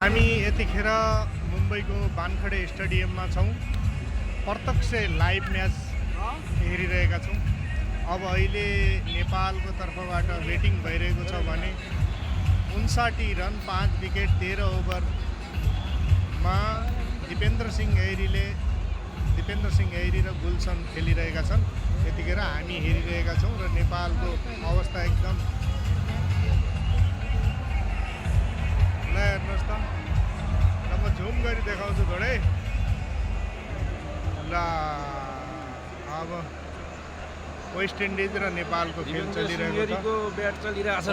हामी यतिखेर मुम्बईको वानखेडे स्टेडियममा छौँ। प्रत्यक्ष लाइभ म्याच हेरिरहेका छौँ। अब अहिले नेपालको तर्फबाट ब्याटिङ भइरहेको छ भने 59 रन 5 विकेट 13 ओभरमा दिपेन्द्र सिंह ऐरी र गुलसन खेलिरहेका छन्। यतिखेर हामी हेरिरहेका छौँ र नेपालको अवस्था एकदम हेर्नुहोस् त, र म झुम गरी देखाउँछु थोरै। ल अब वेस्ट इन्डिज र नेपालको खेल चलिरहेको छ। ब्याट चलिरहेको छ।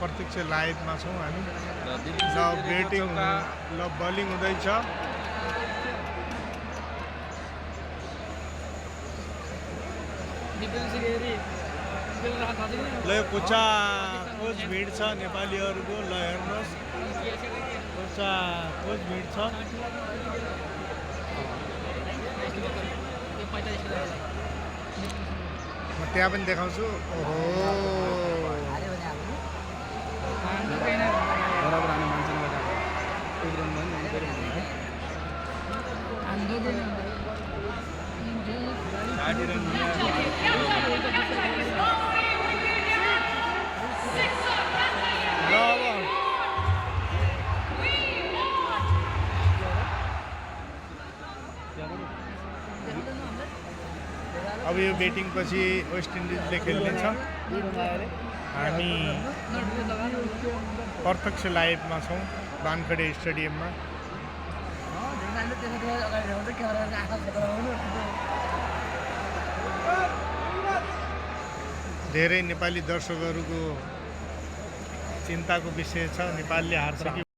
प्रत्यक्ष लाइभमा छौँ हामी। ल ब्याटिङ, ल बलिङ हुँदैछ। ल यो कोचा कोच भिड छ नेपालीहरूको। ल हेर्नुहोस्, कोचा कोच भिड छ। म त्यहाँ पनि देखाउँछु। ओहो, अब यो ब्याटिङ पछि वेस्ट इन्डिजले खेल्नेछ। हामी प्रत्यक्ष लाइभमा छौँ वानखेडे स्टेडियममा। धेरै नेपाली दर्शकहरूको चिन्ताको विषय छ, नेपालले हार्छ कि